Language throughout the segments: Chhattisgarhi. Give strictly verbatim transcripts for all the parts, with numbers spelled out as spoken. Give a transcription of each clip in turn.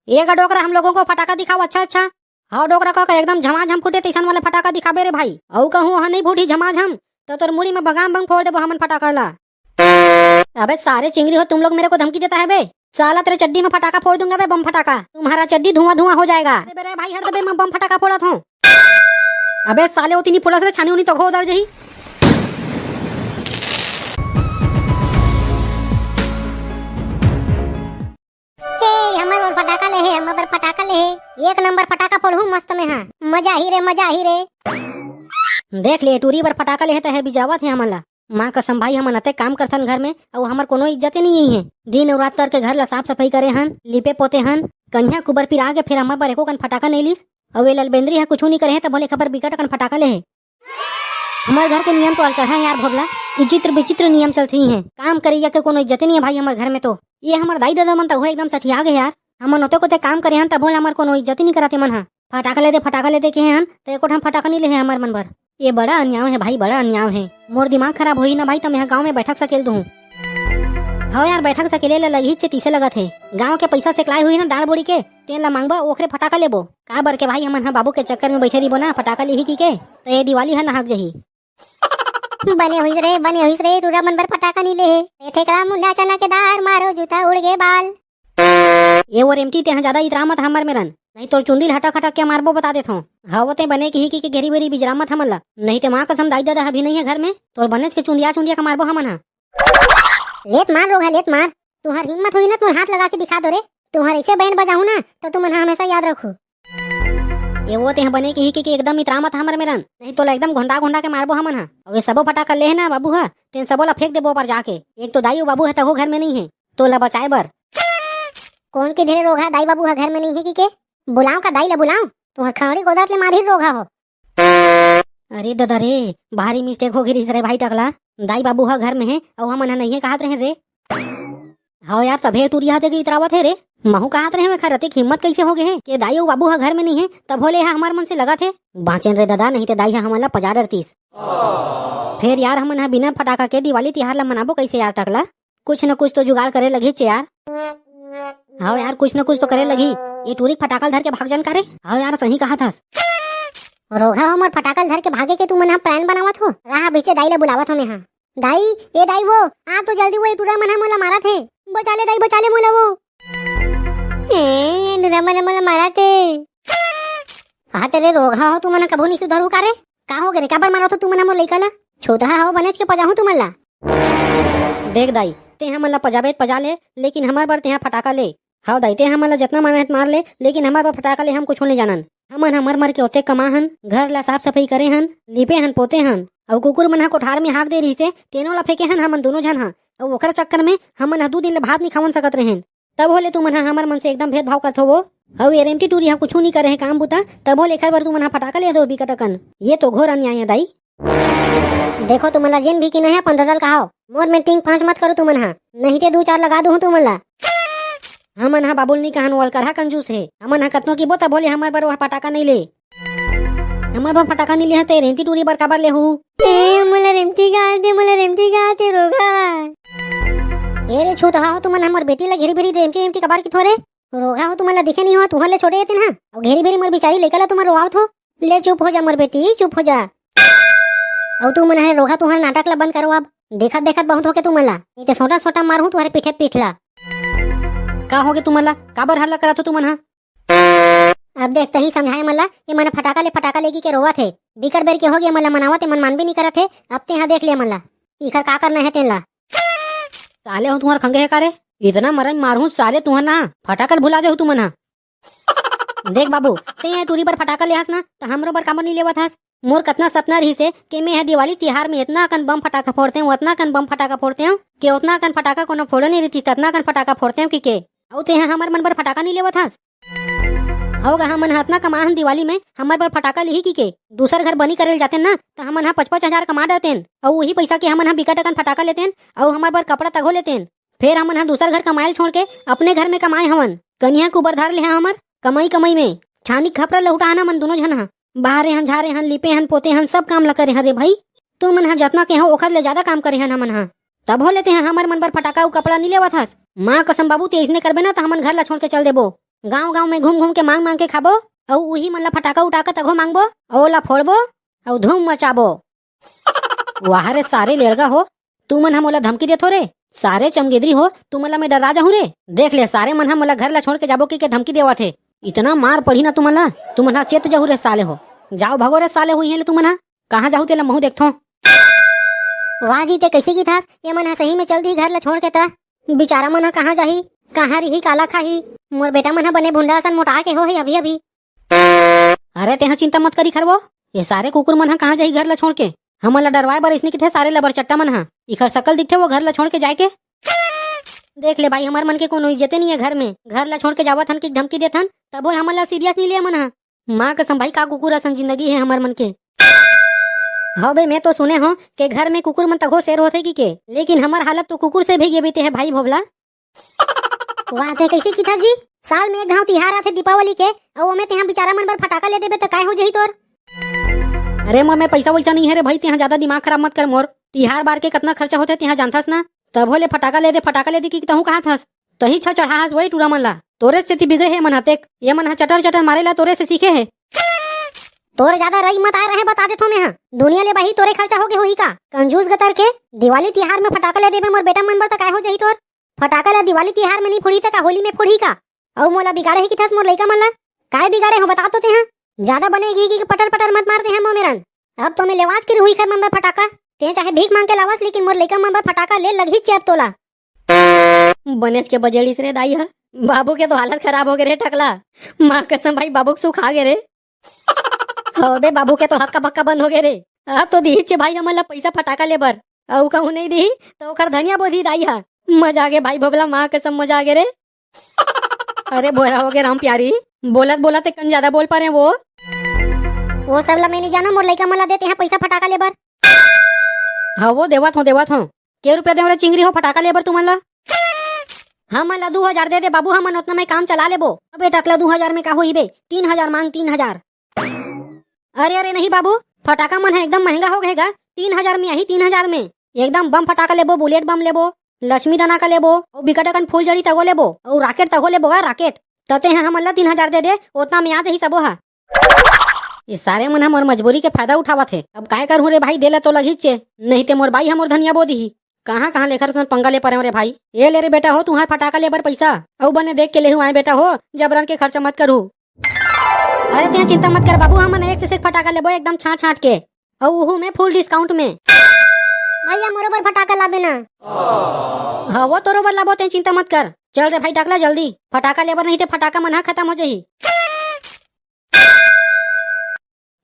ए गा डोकरा, हम लोगों को फटाका दिखाओ, अच्छा अच्छा। हव डोकरा कका, एकदम झमाझम फूटे तइसन वाला फटाका दिखाबे रे भाई। अउ कहूँ ओहा नहीं फूटही झमाझम, त तोर मुड़ी में बगाम बंग फोड़ देबो हमन फटाका ला। अबे सारे चिंगरी हो, तुम लोग मेरे को धमकी देता है बे? साला तेरे चड्डी में फटाका फोड़ दूंगा बे, बम फटाका। तुम्हारा चड्डी धुआं धुआं हो जाएगा। अबे रे भाई, हट दे बे, मैं बम फटाका फोड़त हूँ। अबे साले, ओती नी फोड़स रे, छानी उनी तो घो उधर जही। ए, हमर बर फटाका ले हे, हमर बर फटाका ले हे। एक नंबर फटाका फोड़हूँ मस्त में, हाँ। मजा ही रे, मजा ही रे। देख ले, टूरी बर फटाका ले हे त हे बिजावत हे हमन ला। माँ कसम भाई, हमन अतेक काम करथन घर में, अउ हमर कोनो इज्जत ही नहीं हे। दिन अउ रात करके घर ला साफ सफाई करे हन, लीपे पोते हन, कनिहा कुबर पिरा के फेर हमर बर एको कन फटाका नहीं लिस। अउ ए ललबेंदरी ह कुछू नहीं करे हे, त भोले खबर बिकट अकन फटाका ले हे। हमर घर के नियम तो अलकरहा हे यार भोबला, विचित्र विचित्र नियम चलथे ही हे। काम करइया के कोनो इज्जत नहीं हे भाई हमर घर में तो। ये हमर दाई ददा मन त उहे एकदम सठिया गे यार। हमन ओते कोते काम करे हन, तभो ले हमर कोनो इज्जत ही नहीं करत हे मन ह। फटाका ले दे, फटाका ले दे कहे हन, त एको ठन फटाका नहीं ले हे हमर मन बर। ये बड़ा अन्याय हे भाई, बड़ा अन्याय हे। मोर दिमाग खराब होही ना भाई, त मैं ह गाँव में बैठक सकेल दूँ। हव यार, बैठक सकेले ला लगही चे तीसे लगत हे। गाँव के पैसा सेकलाए होही ना डाड़ बोड़ी के, तेन ला मांगबो, ओखरे फटाका लेबो। का बर के भाई, हमन ह बाबू के चक्कर में बैठे रहिबो ना, फटाका लेही की के, त ये दिवाली ह नहक जही। बने होइस रे, बने होइस रे, टूरा मन बर फटाका नहीं ले हे। ए ठेकरा मुंडा चना के दार, मारो जूता उड़ गे बाल। ए वो रेमटी, तेहा ज्यादा इतरा मत हमर मेरन, नहीं तोर चुंदी ल हटक हटक के मारबो, बता देथों। हव ते बने किही कि के घेरी बेरी बिजरा मत हमन ला, नहीं ते माँ कसम दाई ददा ह भी नहीं हे घर में, तोर बनेच के चुंदिया चुंदिया के मारबो हमन ह। लेत मार रोगहा, लेत मार। तुहर हिम्मत होही ना, तुहर हाथ लगा के दिखा दो रे। तुहर ऐसे बैंड बजाहूँ ना, तो तुमन ह हमेशा याद रखू। ए वो तेहा बने किही कि, कि एकदम इतरा मत हमर मेरन, नहीं तोला एकदम घोंडा घोंडा के मारबो हमन ह। अउ ये सबो फटाका ले हे ना बाबू ह, तेन सबो ला फेंक देबो ऊपर जाके। एक तो दाई अउ बाबू ह तहु घर में नहीं हे, तोला बचाए बर। कोन के धरे रोगहा दाई बाबू ह घर में नहीं हे कि के? बुलाओ का दाई ला बुलाओ, तुहर खंगड़ी गोदत ले मारही रोगहा हो। अरे ददा रे, भारी मिस्टेक हो गे रिहिस रे भाई टकला। दाई बाबू ह घर में हे अउ हमन ह नहीं हे कहत रहे रे। हव यार, तभे टूरिया ह देख इतरावत हे रे। महू कहत रहे मैं खर, अतेक हिम्मत कैसे हो गे हे के दाई अउ बाबू ह घर में नहीं हे, तभो ले ह हमर मन से लगत हे। बाँचेन रे ददा, नहीं ते दाई ह हमन ला पजा डरतीस। फेर यार, हमन ह बिना फटाका के दिवाली तिहार ला मनाबो कैसे यार टकला? कुछ न कुछ तो जुगाड़ करे लगही चे यार। हव यार, कुछ न कुछ तो करे लगही। ये टूरी के फटाका ल धर के भाग जान का रे? हव यार, सही कहत हस। रोगहा हो, मोर फटाका ल धर के भागे के तुमन ह प्लान बनावत हो। राह बीचे दाई ला बुलावत हो मैं ह। दाई, ए दाई वो, आ तो जल्दी वो, ए टूरा मन ह मोला मारत हे। बचा ले दाई, बचा ले मोला वो। ए, टूरा मन ह मोला मारत हे। कहा तेरे रोगहा हो, तुमन ह कभू नहीं सुधरहू का रे? का हो गे रे, काबर मारत हो तुमन ह मोर लइका ला? छोटहा हो, बनेच के पजाहूँ तुमन ला। देख दाई, ते हमन ला पजाबे त पजा ले, लेकिन हमर बर तेहा फटाका ले। हव दाई, ते हमन ला जतना मारना हे त मार ले, लेकिन हमर बर फटाका ले हम कुछू नइ जानन। हमन ह मर मर के ओतेक कमा हन, घर ला साफ सफई करे हन, लीपे हन, पोते हन, अउ कुकुर मन ह कोठार में हांक दे रिहिसे, तेनो ला फेंके हन हमन दूनों झन ह। अउ ओखर चक्कर में हमन ह दू दिन ले भात नइ खावन सकत रहेन। तभो ले तुमन ह हमर मन से एकदम भेदभाव करथो वो। अउ ये रेमटी टूरी ह कुछू नइ करे हे काम बुता, तभो ले एखर बर तुमन ह फटाका ले दो बिकट अकन। ये तो घोर अन्याय हे दाई। देखो तुमन ला जेन भी किना हे अपन ददा ल कहाओ, मोर में टिंग पांच मत करो तुमन ह, नहीं ते दू चार लगा दूहूं तुमन ला। हमन ह बाबू ल नी कहन, वो अलकरहा कंजूस हे। हमन ह कतनो किबो तभो ले हमर बर वो फटाका नइ ले। हमर बर फटाका नइ ले ह ते रेमटी टूरी बर काबर ले हू? ए, मोला रेमटी गाते, मोला रेमटी गाते रोगहा। ए रे छूतहा हो, तुमन हमर बेटी ला घेरी भेरी रेमटी रेमटी काबर किथो रे? रोगहा हो, तुमन ला दिखे नहीं हो, तुहर ले छोटे हे तेन ह। अउ घेरी भेरी मोर बिचारी लइका ला तुमन रोवावत हो। ले चुप हो जा मोर बेटी, चुप हो जा। अउ तुमन ह रोगहा, तुहर नाटक ला बंद करो अब। देखत देखत बहुत होगे तुमन ला। नहीं ते सोटा सोटा मारहूं तुहर पीठे पीठ ला। का होगे तुमन ला? काबर हल्ला करत हो तुमन ह? अब देख, तही समझाए मन ला, ये मन फटाका ले फटाका लेगी के रोवत हे। बिकट बेर के होगे, मन ला मनावत हे, मन मानबे नहीं करत हे। अब तेहा देख ले मन ला, इखर का करना हे तेन ला। साले हो, तुहर खंगे हे का रे? इतना मरई मारहूं साले तुहर ना, फटाका ल भुला जाहू तुमन ह। देख बाबू, ते ये टूरी बर फटाका ले हस ना, त हमरो बर काबर नहीं लेवत हस? मोर कतना सपना रहिसे के मैं ह दिवाली तिहार में इतना अकन बम फटाका फोड़ते हूँ, उतना अकन बम फटाका फोड़ते हूँ, के उतना अकन फटाका कोनो फोड़े नहीं रहितिस, ततना अकन फटाका फोड़ते हूँ कि के। अउ ते ह हमर मन बर फटाका नहीं लेवत हस? हव गा, हमन ह अतना कमाहन दिवाली में, हमर बर फटाका लिही कि के? दूसर घर बनी करे ल जातेन ना, त हमन ह पच पच हजार कमा डरतेन, अउ उही पइसा के हमन ह बिकट अकन फटाका लेतेन, अउ हमर बर कपड़ा तघो लेतेन। फेर हमन ह दूसर घर कमाए ल छोड़ के अपने घर में कमाए हवन। कनिहा कुबर धर ले ह हमर कमाई कमाई में। छानी खपरा लहुटा हन हमन दूनों झन ह। बाहरे हन, झारे हन, लिपे हन, पोते हन, सब काम ल करे हन रे भाई। तुमन ह जतना के हो ओखर ले जादा काम करे हन हमन ह। तभो ले ते ह हमर मन बर फटाका अउ कपड़ा नी लेवत हस। माँ कसम बाबू, ते अइसने करबे ना त हमन घर ल छोड़ के चल देबो। गांव गांव में घूम घूम के मांग मांग के खाबो, अउ उही मन ला फटाका उटाका तघो मांगबो, अउ ओला फोड़बो, अउ धूम मचाबो। वाह रे सारे लेड़गा हो, तुमन ह मोला धमकी देथो रे। सारे चमगेदरी हो, तुमन ला मैं डरा जाहूं रे। देख ले, सारे मन ह मोला घर ला छोड़ के जाबो कहिके धमकी देवत हे। इतना मार पड़ी ना तुमन ला, तुमन ह चेत जाहू रे साले हो। जाओ भगो रे साले हो, इहें ले तुमन ह। कहाँ जाहू तेला महू देखथों। वाह जी, ते कइसे किथस? ये मन ह सही में चल दिही घर ला छोड़ के त। बिचारा मन ह कहाँ जाही, कहाँ रिही, काला खाही? मोर बेटा मन ह बने भुंडा असन मोटा के हो हे अभी अभी। अरे तेहा चिंता मत करी खरवो, ये सारे कुकुर मन ह कहाँ जाही घर ला छोड़ के? हमन ला डरवाए बर इसने किथे सारे लबर चट्टा मन ह। इखर सकल दिखथे वो घर ला छोड़ के जाए के। देख ले भाई, हमर मन के कोनो इज्जते नहीं है घर में। घर ला छोड़ के जावत हन कि धमकी देत हन, तभो हमन ला सीरियस नहीं ले मन ह। माँ कसम भाई, का कुकुर असन जिंदगी है हमर मन के। हव बे, मैं तो सुने हो के घर में कुकुर मन तको शेर होथे कि के, लेकिन हमर हालत तो कुकुर से भी गेबीते है भाई भोभला। वाह, ते कइसे किथस जी? साल में एक घांव तिहार आथे दीपावली के, अउ ओमे तेहा बिचारा मन बर फटाका ले देबे त काय हो जही तोर? अरे मोर में पइसा वइसा नइ हे रे भाई, तेहा जादा दिमाग खराब मत कर मोर। तिहार बार के कतना खर्चा होथे तेहा जानथस ना? तभो ले फटाका ले दे, फटाका ले दे कि तहूं कहाथस। तही छ चढ़ा हस वही टूरा मन ला। तोरे सेती बिगड़े हे मन ह तेक। ये मन ह चटर चटर मारे ला तोरे से सीखे हे। तोर जादा रई मत आए रहे, बता देथों मैं ह। दुनिया ले बाही तोरे खर्चा होगे होही का? कंजूस गतर के। दिवाली तिहार में फटाका ले देबे मोर बेटा मन बर त काय हो जही तोर? फटाका ला दिवाली तिहार में नहीं फोड़ही त का होली में फोड़ही का? अउ मोला बिगाड़े हे किथस मोर लइका मन ला? काय बिगाड़े हो बता तो तेहा? जादा बने गी गी पटर पटर मत मार तेहा मोमेरन। अब तो मैं लेवाज के रुही खर मन बर फटाका। ते चाहे भीख मांग के लावस लेकिन मोर लइका मन बर फटाका ले लगही चेप तोला। बनेच के बजेड़िस रे दाई ह। बाबू के तो हालत खराब हो गे रे टकला। माँ कसम भाई बाबू के सुखा गे रे। हो बे बाबू के तो हक्का बक्का बंद हो गे रे। अब तो दिहिच भाई हमन ला पइसा फटाका ले बर। अउ कहूं नहीं दिही तो ओकर धनिया बोधी दाई ह। मजा आ गे भाई भोभला, माँ कसम मजा आ गे रे। अरे बोरा हो गे राम प्यारी, बोलत बोलत एक कन जादा बोल परे वो। वो सब ला मैं नहीं जानों, मोर लइका मन ला दे तेहा पइसा फटाका ले बर। हाँ वो देवत हों, देवत हों। के रुपया देवं रे चिंगरी हो फटाका ले बर तुमन ला? हमन ला दू हजार दे दे बाबू, हमन ओतना में काम चला लेबो। अबे टकला दू हजार में का होही बे, तीन हजार मांग, तीन हजार। अरे अरे नहीं बाबू, फटाका मन ह एकदम महंगा हो गे गा। तीन हजार में आही, तीन हजार में एकदम बम फटाका लेबो, बुलेट बम लेबो, लक्ष्मी दाना का लेबो, अउ बिकट अकन फूलझड़ी तगो लेबो, अउ राकेट तगो लेबो गा, राकेट। त तेहा हमन ला तीन हजार दे दे, ओतना में आ जाही सबो ह। ये सारे मन ह मोर मजबूरी के फायदा उठावत हे। अब काय करहूं रे भाई, दे ला तो लगहीच हे, नहीं ते मोर बाई ह मोर धनिया बो दिही। कहाँ कहाँ लेखर सन पंगा ले परेंव रे भाई। ए ले रे बेटा हो, तुंहर फटाका ले बर पइसा, अउ बने देख के लेहू आए बेटा हो, जबरन के खर्चा मत करहू। अरे तें चिंता मत कर बाबू, हमन एक से एक फटाका लेबो एकदम छांट छांट के, अउ उहू में फुल डिस्काउंट में। भैया मोरो बर फटाका लाबे ना। हाँ वो तोरो बर लाबो, तें चिंता मत कर। चल रे भाई टकला जल्दी, फटाका लेबर नहीं ते फटाका मन ह खत्म हो जाही।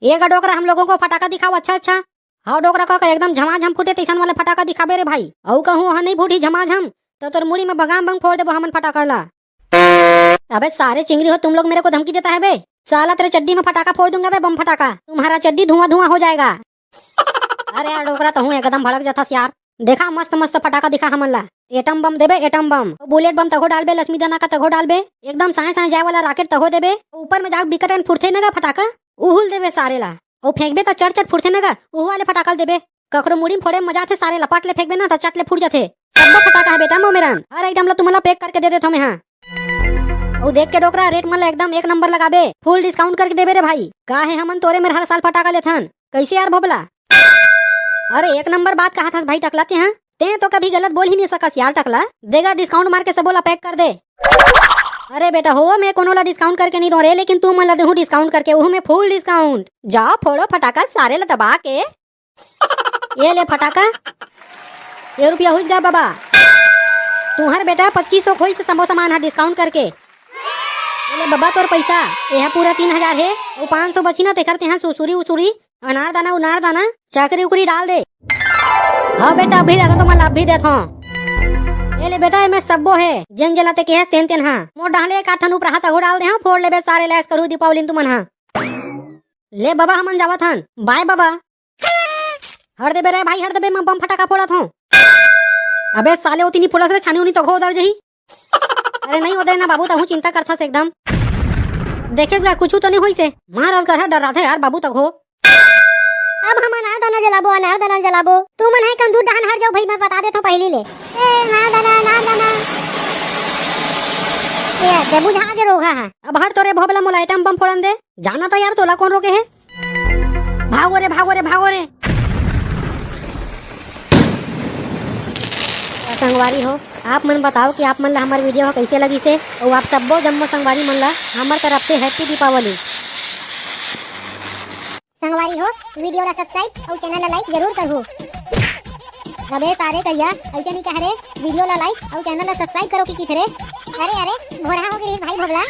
ए गा डोकरा, हम लोगों को फटाका दिखाओ अच्छा अच्छा। हाँ डोकरा काका, एकदम झमाझम फूटे तैसन वाला फटाका दिखाबे रे भाई। अउ कहूँ वहाँ नहीं फूटी झमाझम, तो तोर मुड़ी में बगाम बंग फोड़ देबो हमन फटाका ला। अबे सारे चिंगरी हो, तुम लोग मेरे को धमकी देता है बे। साला तेरे चड्डी में फटाका फोड़ दूंगा बे, बम फटाका। तुम्हारा चड्डी धुआं धुआं हो जाएगा। अरे यार डोकरा, तहूँ एकदम भड़क जाथस यार। देखा मस्त मस्त फटाका दिखा हमन ला। एटम बम देबे, एटम बम। बुलेट बम तघो डालबे, लक्ष्मी दाना का तघो डालबे। एकदम साए साए जाए वाला राकेट तघो देबे। ऊपर में जाके बिकट अकन फुरथे न गा फटाका, उहुल देबे सारे ला। अउ फेंकबे त चट चट फुरथे न गा, उहू वाले फटाका ल देबे। कखरो मुड़ी में फोड़े में मजा आथे, सारे लपट ले फेंकबे ना त चट ले फुट जाथे। सब्बो फटाका है बेटा मोमेरन, हर आइटम ला तुमन ला पैक करके दे देथों मैं हा। अउ देख के डोकरा, रेट मन ला एकदम एक नंबर लगाबे, फुल डिस्काउंट करके देबे रे भाई। का है हमन तोरे मेर हर साल फटाका लेथन, कइसे यार भोभला? अरे एक नंबर बात कहा था भाई टकला ते, हाँ? तें तो कभी गलत बोल ही नहीं सकस यार टकला। देगा डिस्काउंट मार के सबो ला पैक कर दे। अरे बेटा हो, मैं कोनो ला डिस्काउंट करके नहीं दो रे, लेकिन तुमन ला देहूं डिस्काउंट करके, उहू में फुल डिस्काउंट। जाओ फोड़ो फटाका सारे ला दबा के। ये ले फटाका, ये रुपया हुइस गा बाबा। तुहर बेटा पच्चीस सौ खोइस सबो सामान हा डिस्काउंट करके। ये ले बाबा तोर पैसा, ये हा पूरा तीन हजार हे, वो पाँच सौ बची ना तेखर तेहा सुसुरी उसुरी, अनार दाना उनार दाना, चाकरी उकरी डाल दे। हाँ बेटा, अभी देथों तो मैं अभी देथों। ये ले बेटा, एमे सब्बो हे, जेन जेला ते केहेस तेन तेन हा। मोर डाहले एक आठ ठन उपराहा तघो डाल दे, हाँ, फोड़ लेबे सारे, लैस करू दीपावली तुमन हा। ले बाबा, हमन जावत हन, बाय बाबा। हर देबे रे भाई, हर देबे, मैं बम फटाका फोड़त हूँ। अबे साले, ओती नहीं फोड़स रे, छानी उनी तघो उधर जही। अरे नहीं होदे ना बाबू, तहूँ चिंता करथस एकदम। देखेस गा, कुछू तो नहीं होइस हे। मार अल कर डर रहा था यार बाबू तघो। अब हम अनार दाना जलाबो, अनार दाना जलाबो। तुमन है कन दूर डहन हट जाओ भाई, मैं बता देथों पहली ले। ए, अनार दाना, अनार दाना। ए, ते बुझा के रोगा हा। अब हट तो रे भोबला, मोला एटम बम फोड़न दे। जाना तो यार, तोला कौन रोके हे? भागो रे, भागो रे, भागो रे। संगवारी हो, आप मन बताओ कि आप मन ला हमर video ह कइसे लगिस हे, अउ आप सब्बो जम्मो संगवारी मन ला हमर तरफ से Happy दीपावली। संगवारी हो, video ला subscribe अउ channel ला like जरूर करहू। अबे सारे करिया, अइसे नहीं कह रे, video ला like अउ channel ला subscribe करो कि किथे रे। अरे अरे, भोरहा हो गिस भाई भोबला।